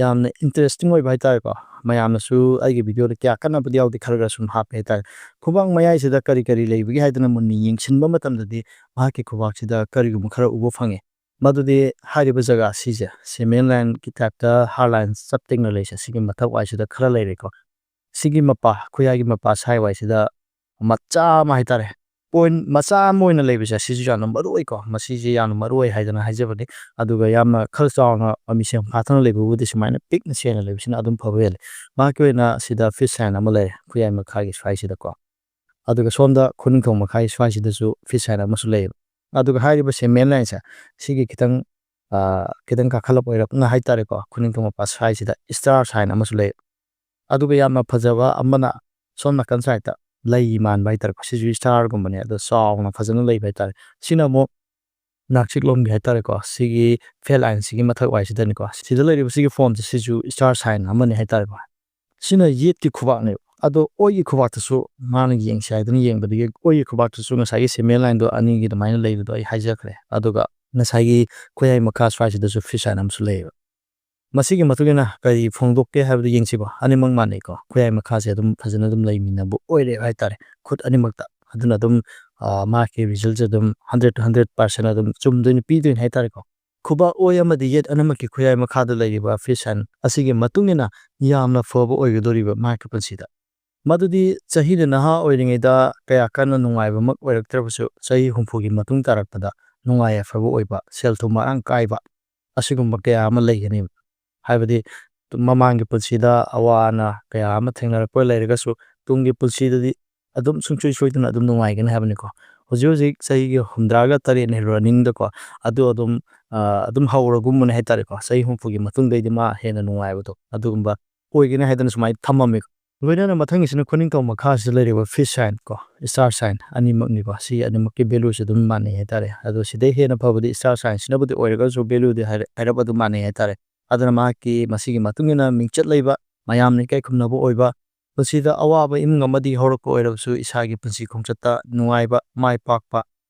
ꯌꯥꯝꯅ interesting ꯑꯣꯏꯕ ꯍꯥꯏꯇꯥꯔꯦꯀꯣ꯫ ꯃꯌꯥꯝꯅꯁꯨ ꯑꯩꯒꯤ video ꯗ ꯀꯌꯥ ꯀꯟꯅꯕꯨꯗꯤ ꯌꯥꯎꯗꯦ, ꯈꯔ ꯈꯔ ꯁꯨꯝ ꯍꯥꯞꯄꯦ ꯍꯥꯏꯇꯥꯔꯦ꯫ ꯈꯨꯕꯥꯛ ꯃꯌꯥꯏꯁꯤꯗ ꯀꯔꯤ ꯀꯔꯤ ꯂꯩꯕꯒꯦ ꯍꯥꯏꯗꯅ ꯃꯨꯟꯅ ꯌꯦꯡꯁꯤꯟꯕ ꯃꯇꯝꯗꯗꯤ ꯃꯍꯥꯛꯀꯤ ꯈꯨꯕꯥꯛꯁꯤꯗ ꯀꯔꯤꯒꯨꯝꯕ ꯈꯔ ꯎꯕ ꯐꯪꯉꯦ꯫ ꯃꯗꯨꯗꯤ ꯍꯥꯏꯔꯤꯕ ꯖꯒꯥ ꯁꯤꯁꯦ ꯁꯦꯃꯦꯟ ꯂꯥꯏꯟꯒꯤ ꯇꯥꯏꯞꯇ ꯍꯥꯔ ꯂꯥꯏꯟ ꯆꯞ ꯇꯤꯡꯅ ꯂꯩꯁꯦ, ꯁꯤꯒꯤ ꯃꯊꯛ ꯋꯥꯏꯁꯤꯗ ꯈꯔ ꯂꯩꯔꯦꯀꯣ꯫ ꯁꯤꯒꯤ ꯃꯄꯥ, ꯈꯨꯌꯥꯏꯒꯤ ꯃꯄꯥ ꯁꯥꯏ ꯋꯥꯏꯁꯤꯗ ꯃꯆꯥ ꯑꯃ ꯍꯥꯏꯇꯥꯔꯦ, ꯄꯣꯏꯟ ꯃꯆꯥ ꯑꯃ ꯑꯣꯏꯅ ꯂꯩꯕꯁꯦ, ꯁꯤꯁꯨ ꯌꯥꯝꯅ ꯃꯔꯨ ꯑꯣꯏꯀꯣ꯫ ꯃꯁꯤꯁꯦ ꯌꯥꯝꯅ ꯃꯔꯨ ꯑꯣꯏ ꯍꯥꯏꯗꯅ ꯍꯥꯏꯖꯕꯅꯤ꯫ ꯑꯗꯨꯒ ꯌꯥꯝꯅ ꯈꯔ ꯆꯥꯎꯅ ꯃꯤꯡꯁꯦꯜ ꯐꯥꯊꯅ ꯂꯩꯕꯕꯨꯗꯤ ꯁꯨꯃꯥꯏꯅ ꯄꯤꯛꯅ ꯁꯦꯡꯅ ꯂꯩꯕꯁꯤꯅ ꯑꯗꯨꯝ ꯐꯕ ꯍꯦꯜꯂꯤ꯫ ꯃꯍꯥꯛꯀꯤ ꯑꯣꯏꯅ ꯁꯤꯗ ꯐꯤꯁ ꯁꯥꯏꯟ ꯑꯃ ꯂꯩꯔꯦ, ꯈꯨꯌꯥꯏ ꯃꯈꯥꯒꯤ ꯁ꯭ꯋꯥꯏꯁꯤꯗꯀꯣ꯫ ꯑꯗꯨꯒ ꯁꯣꯝꯗ ꯈꯨꯅꯤꯡꯊꯧ ꯃꯈꯥꯒꯤ ꯁ꯭ꯋꯥꯏꯁꯤꯗꯁꯨ ꯐꯤꯁ ꯁꯥꯏꯟ ꯑꯃꯁꯨ ꯂꯩꯌꯦꯕ꯫ ꯑꯗꯨꯒ ꯍꯥꯏꯔꯤꯕ ꯁꯦꯃꯦꯟ ꯂꯥꯏꯟꯁꯦ, ꯁꯤꯒꯤ ꯈꯤꯇꯪ, ꯑ, ꯈꯤꯇꯪ ꯀꯥꯈꯠꯂꯞ ꯑꯣꯏꯔꯞꯅ ꯍꯥꯏꯇꯥꯔꯦꯀꯣ, ꯈꯨꯅꯤꯡꯊꯧ ꯃꯄꯥ ꯁ꯭ꯋꯥꯏꯁꯤꯗ ꯏꯁꯇꯥꯔ ꯁꯥꯏꯟ ꯑꯃꯁꯨ ꯂꯩ꯫ ꯑꯗꯨꯒ ꯌꯥꯝꯅ ꯐꯖꯕ ꯑꯃꯅ ꯁꯣꯝ ꯅꯥꯀꯟ ꯁꯥꯏꯠꯇ ꯂꯩ ꯃꯥꯟꯕ ꯍꯥꯏꯇꯥꯔꯦꯀꯣ, ꯁꯤꯁꯨ ꯏꯁꯇꯥꯔꯒꯨꯝꯕꯅꯦ, ꯑꯗꯣ ꯆꯥꯎꯅ ꯐꯖꯅ ꯂꯩꯕ ꯍꯥꯏꯇꯥꯔꯦ꯫ ꯁꯤꯅ ꯑꯃꯨꯛ ꯅꯥꯛꯆꯤꯛꯂꯣꯝꯒꯤ ꯍꯥꯏꯇꯥꯔꯦꯀꯣ, ꯁꯤꯒꯤ ꯐꯦꯟ ꯂꯥꯏꯟꯁꯤꯒꯤ ꯃꯊꯛ ꯋꯥꯏꯁꯤꯗꯅꯤꯀꯣ꯫ ꯁꯤꯗ ꯂꯩꯔꯤꯕ ꯁꯤꯒꯤ ꯐꯣꯟꯁꯦ, ꯁꯤꯁꯨ ꯏꯁꯇꯥꯔ ꯁꯥꯏꯟ ꯑꯃꯅꯤ ꯍꯥꯏꯇꯥꯔꯦꯀꯣ꯫ ꯁꯤꯅ ꯌꯦꯠꯀꯤ ꯈꯨꯕꯥꯛꯅꯦꯕ꯫ ꯑꯗꯣ ꯑꯣꯏꯒꯤ ꯈꯨꯕꯥꯛꯇꯁꯨ ꯃꯥꯅ ꯌꯦꯡꯁꯤ ꯍꯥꯏꯗꯨꯅ ꯌꯦꯡꯕꯗꯒꯤ, ꯑꯣꯏꯒꯤ ꯈꯨꯕꯥꯛꯇꯁꯨ ꯉꯁꯥꯏꯒꯤ ꯁꯦꯃꯦꯟ ꯂꯥꯏꯟꯗꯣ ꯑꯅꯤꯒꯤ ꯑꯗꯨꯃꯥꯏꯅ ꯂꯩꯕꯗꯣ ꯑꯩ ꯍꯥꯏꯖꯈ꯭ꯔꯦ꯫ ꯑꯗꯨꯒ ꯉꯁꯥꯏꯒꯤ ꯈꯨꯌꯥꯏ ꯃꯈꯥ ꯁ꯭ꯋꯥꯏꯁꯤꯗꯁꯨ ꯐꯤꯁ ꯁꯥꯏꯟ ꯑꯃꯁꯨ ꯂꯩꯌꯦꯕ꯫ ꯃꯁꯤꯒꯤ ꯃꯇꯨꯡ ꯏꯟꯅ ꯀꯔꯤ ꯐꯣꯡꯗꯣꯛꯀꯦ ꯍꯥꯏꯕꯗꯨ ꯌꯦꯡꯁꯤꯀꯣ꯫ ꯑꯅꯤꯃꯛ ꯃꯥꯟꯅꯩꯀꯣ꯫ ꯈꯨꯌꯥꯏ ꯃꯈꯥꯁꯦ ꯑꯗꯨꯝ ꯐꯖꯅ ꯑꯗꯨꯝ ꯂꯩꯃꯤꯟꯅꯕ ꯑꯣꯏꯔꯦ ꯍꯥꯏꯇꯥꯔꯦ, ꯈꯨꯠ ꯑꯅꯤꯃꯛꯇ꯫ ꯑꯗꯨꯅ ꯑꯗꯨꯝ, ꯑ, ꯃꯥꯒꯤ ꯔꯤꯖꯜꯁꯦ ꯑꯗꯨꯝ ꯍꯟꯗ꯭ꯔꯦꯠ ꯇꯨ ꯍꯟꯗ꯭ꯔꯦꯠ ꯄꯥꯔꯁꯦꯟ ꯑꯗꯨꯝ ꯆꯨꯝꯗꯣꯏꯅꯤ, ꯄꯤꯗꯣꯏꯅꯤ ꯍꯥꯏꯇꯥꯔꯦꯀꯣ꯫ ꯈꯨꯕꯥꯛ ꯑꯣꯏ ꯑꯃꯗꯤ ꯌꯦꯠ ꯑꯅꯤꯃꯛꯀꯤ ꯈꯨꯌꯥꯏ ꯃꯈꯥꯗ ꯂꯩꯔꯤꯕ ꯐꯤꯁ ꯁꯥꯏꯟ ꯑꯁꯤꯒꯤ ꯃꯇꯨꯡ ꯏꯟꯅ ꯌꯥꯝꯅ ꯐꯕ ꯑꯣꯏꯒꯗꯧꯔꯤꯕ ꯃꯍꯥꯛꯀꯤ ꯄꯨꯟꯁꯤꯗ꯫ ꯃꯗꯨꯗꯤ ꯆꯍꯤꯅ ꯅꯍꯥ ꯑꯣꯏꯔꯤꯉꯩꯗ ꯀꯌꯥ ꯀꯟꯅ ꯅꯨꯡꯉꯥꯏꯕꯃꯛ ꯑꯣꯏꯔꯛꯇ꯭ꯔꯕꯁꯨ, ꯆꯍꯤ ꯍꯨꯝꯐꯨꯒꯤ ꯃꯇꯨꯡ ꯇꯥꯔꯛꯄꯗ ꯅꯨꯡꯉꯥꯏ ꯌꯥꯏꯐꯕ ꯑꯣꯏꯕ, ꯁꯦꯜ ꯊꯨꯝ ꯃꯔꯥꯡ ꯀꯥꯏꯕ, ꯑꯁꯤꯒꯨꯝꯕ ꯀꯌꯥ ꯑꯃ ꯂꯩꯒꯅꯦꯕ꯫ ꯍꯥꯏꯕꯗꯤ, ꯃꯃꯥꯡꯒꯤ ꯄꯨꯟꯁꯤꯗ ꯑꯋꯥ ꯑꯅꯥ ꯀꯌꯥ ꯑꯃ ꯊꯦꯡꯅꯔꯛꯄ ꯂꯩꯔꯒꯁꯨ, ꯇꯨꯡꯒꯤ ꯄꯨꯟꯁꯤꯗꯗꯤ ꯑꯗꯨꯝ ꯁꯨꯡꯁꯣꯏ ꯁꯣꯏꯗꯅ ꯑꯗꯨꯝ ꯅꯨꯡꯉꯥꯏꯒꯅꯤ ꯍꯥꯏꯕꯅꯤꯀꯣ꯫ ꯍꯧꯖꯤꯛ ꯍꯧꯖꯤꯛ ꯆꯍꯤꯒꯤ ꯍꯨꯝꯗ꯭ꯔꯥꯒ ꯇꯔꯦꯠꯅꯤ ꯔꯟꯅꯤꯡꯗꯀꯣ, ꯑꯗꯨ ꯑꯗꯨꯝ, ꯑ, ꯑꯗꯨꯝ ꯍꯧꯔꯒꯨꯝꯕꯅꯦ ꯍꯥꯏꯇꯥꯔꯦꯀꯣ꯫ ꯆꯍꯤ ꯍꯨꯝꯐꯨꯒꯤ ꯃꯇꯨꯡꯗꯩꯗꯤ ꯃꯥ ꯍꯦꯟꯅ ꯅꯨꯡꯉꯥꯏꯕꯗꯣ ꯑꯗꯨꯒꯨꯝꯕ ꯑꯣꯏꯒꯅꯤ ꯍꯥꯏꯗꯅ ꯁꯨꯃꯥꯏꯅ ꯊꯝꯃꯝꯃꯦꯀꯣ꯫ ꯂꯣꯏꯅꯅ ꯃꯊꯪꯒꯤꯁꯤꯅ ꯈꯨꯅꯤꯡꯊꯧ ꯃꯈꯥꯁꯤꯗ ꯂꯩꯔꯤꯕ ꯐꯤꯁ ꯁꯥꯏꯟ ꯀꯣ, ꯏꯁꯇꯥꯔ ꯁꯥꯏꯟ ꯑꯅꯤꯃꯛꯅꯤꯀꯣ꯫ ꯁꯤ ꯑꯅꯤꯃꯛꯀꯤ ꯚꯦꯂꯨꯁꯦ ꯑꯗꯨꯝ ꯃꯥꯟꯅꯩ ꯍꯥꯏꯇꯥꯔꯦ꯫ ꯑꯗꯣ ꯁꯤꯗꯩ ꯍꯦꯟꯅ ꯐꯕꯗꯤ ꯏꯁꯇꯥꯔ ꯁꯥꯏꯟꯁꯤꯅꯕꯨꯗꯤ ꯑꯣꯏꯔꯒꯁꯨ, ꯚꯦꯂꯨꯗꯤ ꯍꯥꯏꯔꯞ, ꯍꯥꯏꯔꯞ ꯑꯗꯨꯝ ꯃꯥꯟꯅꯩ ꯍꯥꯏꯇꯥꯔꯦ꯫ ꯑꯗꯨꯅ ꯃꯍꯥꯛꯀꯤ ꯃꯁꯤꯒꯤ ꯃꯇꯨꯡ ꯏꯟꯅ ꯃꯤꯡꯆꯠ ꯂꯩꯕ, ꯃꯌꯥꯝꯅ ꯏꯀꯥꯏ ꯈꯨꯝꯅꯕ ꯑꯣꯏꯕ, ꯄꯨꯟꯁꯤꯗ ꯑꯋꯥꯕ ꯏꯃꯨꯡ ꯑꯃꯗꯒꯤ ꯍꯧꯔꯛꯄ ꯑꯣꯏꯔꯕꯁꯨ ꯏꯁꯥꯒꯤ ꯄꯨꯟꯁꯤ ꯈꯣꯡꯆꯠꯇ ꯅꯨꯡꯉꯥꯏꯕ, ꯃꯥꯏ ꯄꯥꯛꯄ,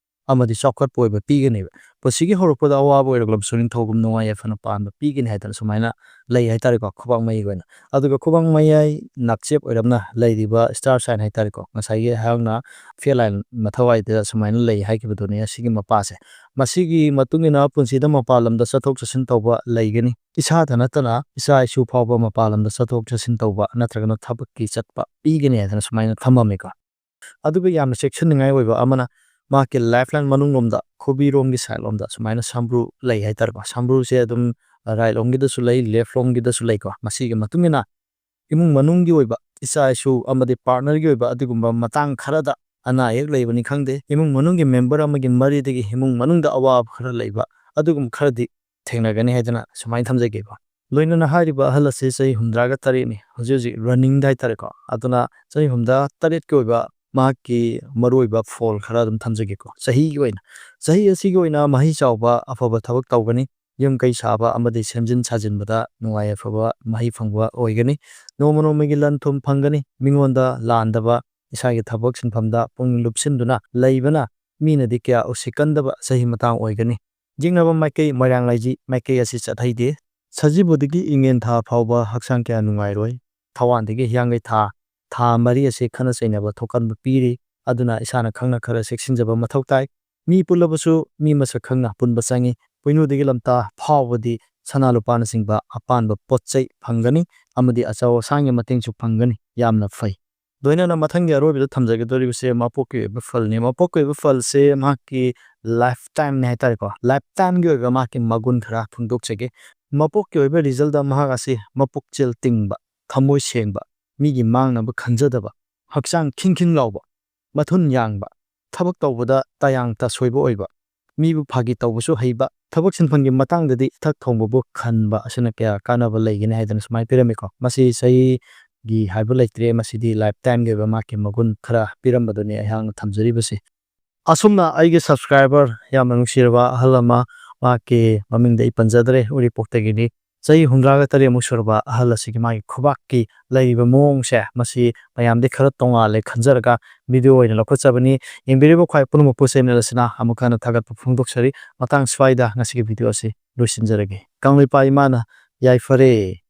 ꯑꯃꯗꯤ ꯆꯥꯎꯈꯠꯄ ꯑꯣꯏꯕ ꯄꯤꯒꯅꯦꯕ꯫ ꯄꯨꯟꯁꯤꯒꯤ ꯍꯧꯔꯛꯄꯗ ꯑꯋꯥꯕ ꯑꯣꯏꯔꯛꯂꯕꯁꯨ ꯅꯤꯡꯊꯧꯒꯨꯝ ꯅꯨꯡꯉꯥꯏ ꯌꯥꯏꯐꯅ ꯄꯥꯟꯕ ꯄꯤꯒꯅꯤ ꯍꯥꯏꯗꯅ ꯁꯨꯃꯥꯏꯅ ꯂꯩ ꯍꯥꯏꯇꯥꯔꯦꯀꯣ, ꯈꯨꯕꯥꯛ ꯃꯌꯥꯏꯒꯤ ꯑꯣꯏꯅ꯫ ꯑꯗꯨꯒ ꯈꯨꯕꯥꯛ ꯃꯌꯥꯏ ꯅꯥꯛꯆꯦꯞ ꯑꯣꯏꯔꯞꯅ ꯂꯩꯔꯤꯕ star sign ꯍꯥꯏꯇꯥꯔꯦꯀꯣ, ꯉꯁꯥꯏꯒꯤ ꯑꯩꯍꯥꯛꯅ ꯐꯦ ꯂꯥꯏꯟ ꯃꯊꯋꯥꯏꯗ ꯁꯨꯃꯥꯏꯅ ꯂꯩ ꯍꯥꯏꯈꯤꯕꯗꯨꯅꯤ ꯑꯁꯤꯒꯤ ꯃꯄꯥꯁꯦ꯫ ꯃꯁꯤꯒꯤ ꯃꯇꯨꯡ ꯏꯟꯅ ꯄꯨꯟꯁꯤꯗ ꯃꯄꯥꯟ ꯂꯝꯗ ꯆꯠꯊꯣꯛ ꯆꯠꯁꯤꯟ ꯇꯧꯕ ꯂꯩꯒꯅꯤ꯫ ꯏꯁꯥꯗ ꯅꯠꯇꯅ ꯏꯆꯥ ꯏꯁꯨ ꯐꯥꯎꯕ ꯃꯄꯥꯟ ꯂꯝꯗ ꯆꯠꯊꯣꯛ ꯆꯠꯁꯤꯟ ꯇꯧꯕ ꯅꯠꯇ꯭ꯔꯒꯅ ꯊꯕꯛꯀꯤ ꯆꯠꯄ ꯄꯤꯒꯅꯤ ꯍꯥꯏꯗꯅ ꯁꯨꯃꯥꯏꯅ ꯊꯝꯃꯝꯃꯤꯀꯣ꯫ ꯑꯗꯨꯒ ꯌꯥꯝꯅ ꯆꯦꯛꯁꯤꯟꯅꯤꯡꯉꯥꯏ ꯑꯣꯏꯕ ꯑꯃꯅ ꯃꯍꯥꯛꯀꯤ lifeline ꯃꯅꯨꯡꯂꯣꯝꯗ, ꯈꯨꯕꯤꯔꯣꯝꯒꯤ side ꯂꯣꯝꯗ ꯁꯨꯃꯥꯏꯅ ꯁꯝꯕ꯭ꯔꯨ ꯂꯩ ꯍꯥꯏꯇꯥꯔꯦꯀꯣ꯫ ꯁꯝꯕ꯭ꯔꯨꯁꯦ ꯑꯗꯨꯝ right ꯂꯣꯝꯒꯤꯗꯁꯨ ꯂꯩ, left ꯂꯣꯝꯒꯤꯗꯁꯨ ꯂꯩꯀꯣ꯫ ꯃꯁꯤꯒꯤ ꯃꯇꯨꯡ ꯏꯟꯅ ꯏꯃꯨꯡ ꯃꯅꯨꯡꯒꯤ ꯑꯣꯏꯕ, ꯏꯆꯥ ꯏꯁꯨ ꯑꯃꯗꯤ partner ꯒꯤ ꯑꯣꯏꯕ ꯑꯗꯨꯒꯨꯝꯕ ꯃꯇꯥꯡ ꯈꯔꯗ ꯑꯅꯥ ꯑꯌꯦꯛ ꯂꯩꯕꯅꯤ ꯈꯪꯗꯦ, ꯏꯃꯨꯡ ꯃꯅꯨꯡꯒꯤ member ꯑꯃꯒꯤ ꯃꯔꯤꯗꯒꯤ ꯏꯃꯨꯡ ꯃꯅꯨꯡꯗ ꯑꯋꯥꯕ ꯈꯔ ꯂꯩꯕ, ꯑꯗꯨꯒꯨꯝꯕ ꯈꯔꯗꯤ ꯊꯦꯡꯅꯒꯅꯤ ꯍꯥꯏꯗꯅ ꯁꯨꯃꯥꯏꯅ ꯊꯝꯖꯒꯦꯀꯣ꯫ ꯂꯣꯏꯅꯅ ꯍꯥꯏꯔꯤꯕ ꯑꯍꯜ ꯑꯁꯤ ꯆꯍꯤ ꯍꯨꯝꯗ꯭ꯔꯥꯒ ꯇꯔꯦꯠꯅꯤ, ꯍꯧꯖꯤꯛ ꯍꯧꯖꯤꯛ running ꯗ ꯍꯥꯏꯇꯥꯔꯦꯀꯣ꯫ ꯑꯗꯨꯅ ꯆꯍꯤ ꯍꯨꯝꯗ꯭ꯔꯥ ꯇꯔꯦꯠꯀꯤ ꯑꯣꯏꯕ ꯃꯍꯥꯛꯀꯤ ꯃꯔꯨꯑꯣꯏꯕ ꯐꯣꯜ ꯈꯔ ꯑꯗꯨꯝ ꯊꯝꯖꯒꯦꯀꯣ, ꯆꯍꯤꯒꯤ ꯑꯣꯏꯅ꯫ ꯆꯍꯤ ꯑꯁꯤꯒꯤ ꯑꯣꯏꯅ ꯃꯍꯩ ꯆꯥꯎꯕ ꯑꯐꯕ ꯊꯕꯛ ꯇꯧꯒꯅꯤ, ꯌꯨꯝ ꯀꯩ ꯁꯥꯕ ꯑꯃꯗꯤ ꯁꯦꯝꯖꯤꯟ ꯁꯥꯖꯤꯟꯕꯗ ꯅꯨꯡꯉꯥꯏ ꯌꯥꯏꯐꯕ ꯃꯍꯩ ꯐꯪꯕ ꯑꯣꯏꯒꯅꯤ꯫ ꯅꯣꯡꯃ ꯅꯣꯡꯃꯒꯤ ꯂꯟ ꯊꯨꯝ ꯐꯪꯒꯅꯤ, ꯃꯤꯉꯣꯟꯗ ꯂꯥꯟꯗꯕ, ꯏꯁꯥꯒꯤ ꯊꯕꯛ ꯁꯤꯟꯐꯝꯗ ꯄꯨꯛꯅꯤꯡ ꯂꯨꯞꯁꯤꯟꯗꯨꯅ ꯂꯩꯕꯅ ꯃꯤꯅꯗꯤ ꯀꯌꯥ ꯎꯁꯤꯠꯀꯟꯗꯕ ꯆꯍꯤ ꯃꯇꯥꯡ ꯑꯣꯏꯒꯅꯤ꯫ ꯌꯦꯛꯅꯕ ꯃꯥꯏꯀꯩ, ꯃꯣꯏꯔꯥꯡ ꯂꯥꯏꯖꯤ ꯃꯥꯏꯀꯩ ꯑꯁꯤ ꯆꯠꯍꯩꯗꯦ꯫ ꯁꯖꯤꯕꯨꯗꯒꯤ ꯏꯉꯦꯟ ꯊꯥ ꯐꯥꯎꯕ ꯍꯛꯆꯥꯡ ꯀꯌꯥ ꯅꯨꯡꯉꯥꯏꯔꯣꯏ꯫ ꯊꯋꯥꯟꯗꯒꯤ ꯍꯤꯌꯥꯡꯒꯩ ꯊꯥ, ꯊꯥ ꯃꯔꯤ ꯑꯁꯤ ꯈꯠꯅ ꯆꯩꯅꯕ ꯊꯣꯛꯀꯟꯕ ꯄꯤꯔꯤ꯫ ꯑꯗꯨꯅ ꯏꯁꯥꯅ ꯈꯪꯅ ꯈꯔ ꯆꯦꯛꯁꯤꯟꯖꯕ ꯃꯊꯧ ꯇꯥꯏ꯫ ꯃꯤ ꯄꯨꯜꯂꯕꯁꯨ ꯃꯤ ꯃꯁꯛ ꯈꯪꯅ ꯄꯨꯟꯕ ꯆꯪꯏ꯫ ꯄꯣꯏꯅꯨꯗꯒꯤ ꯂꯝꯇꯥ ꯐꯥꯎꯕꯗꯤ ꯁꯅꯥ ꯂꯨꯄꯥꯅꯆꯤꯡꯕ ꯑꯄꯥꯟꯕ ꯄꯣꯠ ꯆꯩ ꯐꯪꯒꯅꯤ ꯑꯃꯗꯤ ꯑꯆꯧ ꯑꯁꯥꯡꯒꯤ ꯃꯇꯦꯡꯁꯨ ꯐꯪꯒꯅꯤ꯫ ꯌꯥꯝꯅ ꯐꯩ꯫ ꯂꯣꯏꯅꯅ ꯃꯊꯪꯒꯤ ꯑꯔꯣꯏꯕꯗ ꯊꯝꯖꯒꯗꯧꯔꯤꯕꯁꯦ ꯃꯄꯣꯛꯀꯤ ꯑꯣꯏꯕ ꯐꯜꯅꯤ꯫ ꯃꯄꯣꯛꯀꯤ ꯑꯣꯏꯕ ꯐꯜꯁꯦ ꯃꯍꯥꯛꯀꯤ life time ꯅꯤ ꯍꯥꯏꯇꯥꯔꯦꯀꯣ꯫ Life time ꯒꯤ ꯑꯣꯏꯕ ꯃꯍꯥꯛꯀꯤ ꯃꯒꯨꯟ ꯈꯔ ꯐꯣꯡꯗꯣꯛꯆꯒꯦ꯫ ꯃꯄꯣꯛꯀꯤ ꯑꯣꯏꯕ result ꯇ ꯃꯍꯥꯛ ꯑꯁꯤ ꯃꯄꯨꯛꯆꯦꯜ ꯇꯤꯡꯕ, ꯊꯃꯣꯏ ꯁꯦꯡꯕ, ꯃꯤꯒꯤ ꯃꯥꯡꯅꯕ ꯈꯟꯖꯗꯕ, ꯍꯛꯆꯥꯡ ꯈꯤꯡ ꯈꯤꯡ ꯂꯥꯎꯕ, ꯃꯊꯨꯟ ꯌꯥꯡꯕ, ꯊꯕꯛ ꯇꯧꯕꯗ ꯇꯌꯥꯡ ꯇꯁꯣꯏꯕ ꯑꯣꯏꯕ, ꯃꯤꯕꯨ ꯐꯥꯒꯤ ꯇꯧꯕꯁꯨ ꯍꯩꯕ, ꯊꯕꯛ ꯁꯤꯟꯐꯝꯒꯤ ꯃꯇꯥꯡꯗꯗꯤ ꯏꯊꯛ ꯊꯣꯡꯕꯕꯨ ꯈꯟꯕ ꯑꯁꯤꯅ ꯀꯌꯥ ꯀꯥꯟꯅꯕ ꯂꯩꯒꯅꯤ ꯍꯥꯏꯗꯅ ꯁꯨꯃꯥꯏꯅ ꯄꯤꯔꯝꯃꯤꯀꯣ꯫ ꯃꯁꯤ ꯆꯍꯤꯒꯤ ꯍꯥꯏꯕ ꯂꯩꯇ꯭ꯔꯦ, ꯃꯁꯤꯗꯤ life time ꯒꯤ ꯑꯣꯏꯕ ꯃꯍꯥꯛꯀꯤ ꯃꯒꯨꯟ ꯈꯔ ꯄꯤꯔꯝꯕꯗꯨꯅꯤ ꯑꯩꯍꯥꯛꯅ ꯊꯝꯖꯔꯤꯕꯁꯤ꯫ ꯑꯁꯨꯝꯅ ꯑꯩꯒꯤ subscriber ꯌꯥꯝꯅ ꯅꯨꯡꯁꯤꯔꯕ ꯑꯍꯜ ꯑꯃ, ꯃꯍꯥꯛꯀꯤ ꯃꯃꯤꯡꯗꯤ ꯑꯩ ꯄꯟꯖꯗ꯭ꯔꯦ, ꯎꯔꯤꯄꯣꯛꯇꯒꯤꯅꯤ, ꯆꯍꯤ ꯍꯨꯝꯗ꯭ꯔꯥꯒ ꯇꯔꯦꯠꯃꯨꯛ ꯁꯨꯔꯕ ꯑꯍꯜ ꯑꯁꯤꯒꯤ ꯃꯥꯒꯤ ꯈꯨꯕꯥꯛꯀꯤ ꯂꯩꯔꯤꯕ ꯃꯑꯣꯡꯁꯦ, ꯃꯁꯤ ꯃꯌꯥꯝꯗꯤ ꯈꯔ ꯇꯣꯉꯥꯜꯂꯦ ꯈꯟꯖꯔꯒ video ꯑꯣꯏꯅ ꯂꯧꯈꯠꯆꯕꯅꯤ꯫ ꯌꯦꯡꯕꯤꯔꯤꯕ ꯈ꯭ꯋꯥꯏ ꯄꯨꯝꯅꯃꯛꯄꯨ channel ꯑꯁꯤꯅ ꯑꯃꯨꯛ ꯍꯟꯅ ꯊꯥꯒꯠꯄ ꯐꯣꯡꯗꯣꯛꯆꯔꯤ꯫ ꯃꯇꯥꯡ ꯁ꯭ꯋꯥꯏꯗ ꯉꯁꯤꯒꯤ video ꯑꯁꯤ ꯂꯣꯏꯁꯤꯟꯖꯔꯒꯦ꯫ ꯀꯪꯂꯩꯄꯥꯛ ꯏꯃꯥꯅ ꯌꯥꯏꯐꯔꯦ꯫